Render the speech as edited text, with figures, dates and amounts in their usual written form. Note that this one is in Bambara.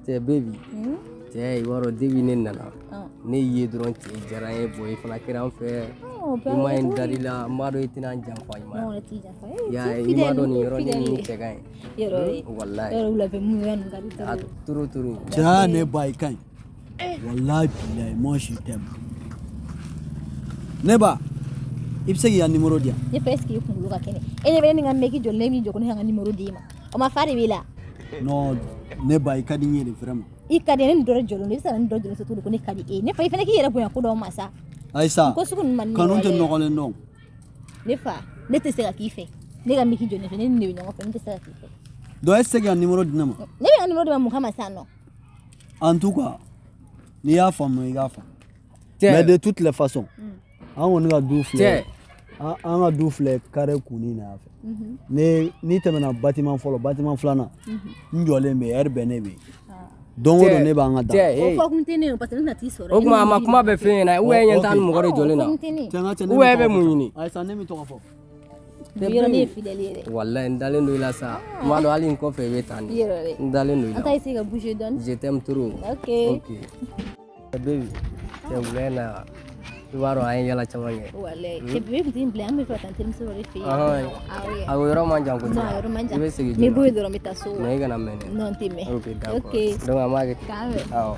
Cɛ, baby, cɛ, i b'a dɔn, depuis ne nana, ne y'i ye dɔrɔn, cɛ, diyara n ye. Bon, i fana kɛra an fɛ. I ma ye, n dar'i la, n b'a dɔn i tɛna n janfa, i ma Non, ye. ne t'i janfa. I y'a ye, i m'a dɔn nin yɔrɔ ni nin cɛ ka ɲi. Yɔrɔ Walayi. yɔrɔ wula fɛ mun yɛrɛ ka di. A turu turu. Cɛ, ne ba, i ka ɲi, walahi bilahi, moi je t'aime. Ne ba, i bɛ se k'i ka numéro di yan? Ne fɛ, est ce que i kunkolo ka kɛnɛ? E ɲɛ bɛ ne ni n ka mɛki jɔlen, ne b'i jɔ ko ne ka n ka numéro d'e ma. O ma fa de b'e la. Non, ne ba, i ka di n ye de, vraiment. I ka di ne ni dɔ de jɔlen don. I bɛ se ka na ni dɔ jɔlen cogo di ko ne ka di e ye? Ne fa, i fana k'i yɛrɛ bonya ko dɔw ma sa. Ayisa. Ko sugu ninnu man di ne Kanu tɛ walayi. nɔgɔlen dɔn. Ne fa, ne tɛ se ka k'i fɛ. Ne ka mɛki jɔlen fɛ, ne ni ne bɛ ɲɔgɔn fɛ, ne tɛ se ka k'i fɛ. Donc e tɛ se k'i ka numéro di ne ma? Ne bɛ n ka numéro di ma mun kama sisan nɔ? En tout cas, n'i y'a faamu, i k'a faamu. Cɛ. Mais de toutes les façons, an kɔni ka du filɛ. Cɛ. An ka du filɛ carré kunnin na yan fɛ. Ne n'i tɛmɛna bâtiment fɔlɔ, bâtiment filanan, n jɔlen bɛ yen, heure bɛɛ ne bɛ yen. Don o don ne b'an ka da. Cɛ, O hey. fɔ kun tɛ ne ye, parce que ne tɛna t'i sɔrɔ. O tuma, a ma kuma bɛɛ f'e ɲɛna ou bien e ɲɛ t'an ni mɔgɔ de jɔlen na? O fɔ kun tɛ ne ye. Cɛ, n ka cɛ, ne Ou min bien e bɛ tɔgɔ mun fɔ? ɲini? Ayisa, ne min tɔgɔ fɔ? Yɔrɔ ne ye fidèle ye dɛ. Walayi, n dalen don i la sa. N b'a dɔn, hali n kɔfɛ i bɛ taa ni. Yɔrɔ dɛ. N dalen don i An ta la. essayer ka bouger dɔɔni. Je t'aime trop. Ok. Ok, baby, cɛ, wula in na, i b'a dɔn, an ye yala caman kɛ. Walayi cɛ, bébé tun tɛ n bila, an bɛ fɛ ka taa n terimuso dɔ de fɛ yen. Ɔhɔn. Ah oui. A o yɔrɔ man jan kojugu. Non, a yɔrɔ man jan. I bɛ segin N bɛ bɔ joona. yen dɔrɔn, n bɛ taa so. Mais i kana mɛn dɛ. Non, n tɛ mɛn. Ok, d'accord. Ok. Donc an b'a kɛ ten. K'an bɛn. Awɔ.